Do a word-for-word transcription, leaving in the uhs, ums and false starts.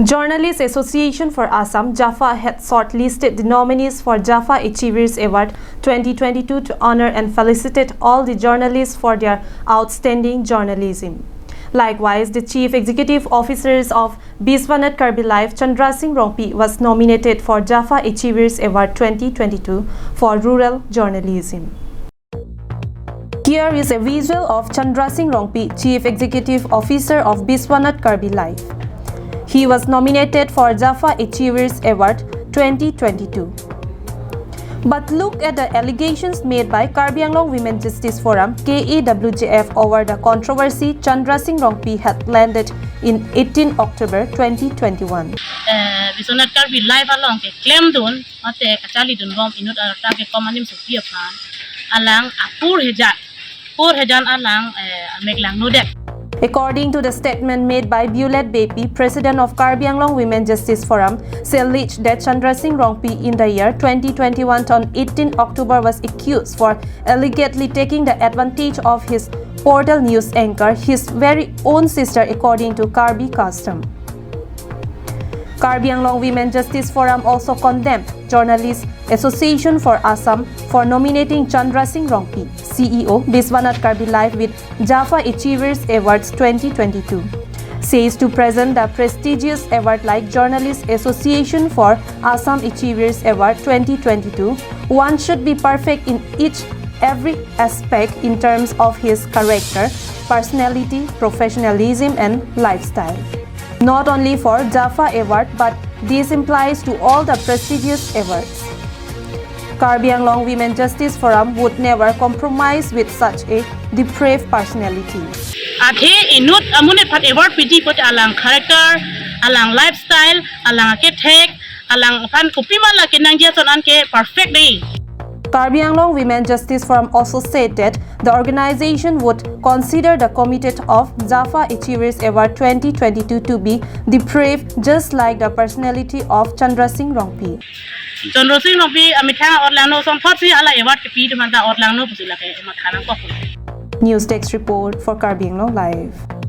Journalist Association for Assam, JAFA, had shortlisted the nominees for JAFA Achievers Award twenty twenty-two to honor and felicitate all the journalists for their outstanding journalism. Likewise, the Chief Executive Officers of Biswanath Karbi Live, Chandra Singh Rongpi, was nominated for JAFA Achievers Award twenty twenty-two for rural journalism. Here is a visual of Chandra Singh Rongpi, Chief Executive Officer of Biswanath Karbi Live. He was nominated for JAFA Achievers Award twenty twenty-two. But look at the allegations made by Karbi Anglong Women Justice Forum, K A W J F, over the controversy Chandra Singh Rongpi had landed in eighteen October twenty twenty-one. Eh, Biswanath Karbi Live along keklemdun mate kachalidunbom inut arta kekom animsopi aphan alang apor hejan, apor hejan alang, eh, amek langnodet. According to the statement made by Bullet Beypi, President of Karbi Anglong Women Justice Forum, she alleged that Chandra Singh Rongpi in the year twenty twenty-one on eighteen October was accused for allegedly taking the advantage of his portal news anchor, his very own sister, according to Karbi custom. Karbi Anglong Women Justice Forum also condemned Journalist Association for Assam for nominating Chandra Singh Rongpi, C E O, Biswanath Karbi Live with JAFA Achievers Awards twenty twenty-two. Says to present the prestigious award like Journalist Association for Assam Achievers Award twenty twenty-two, one should be perfect in each every aspect in terms of his character, personality, professionalism and lifestyle. Not only for JAFA Award, but this implies to all the prestigious awards. Karbi Anglong Women Justice Forum would never compromise with such a depraved personality. Athe inut amonit aphan award piji pute alang character, alang lifestyle, alang akethek, alang aphan kopima la kenangji ason an ke perfect dei. Karbi Anglong Women Justice Forum also said that the organization would consider the committee of JAFA Achievers Award twenty twenty-two to be depraved, just like the personality of Chandra Singh Rongpi. Chandra Singh Rongpi amethang otlangno, somphot si hala award kepi atum aphanta otlangno pusi lake matha nangkok. News Desk Report for Karbi Anglong Live.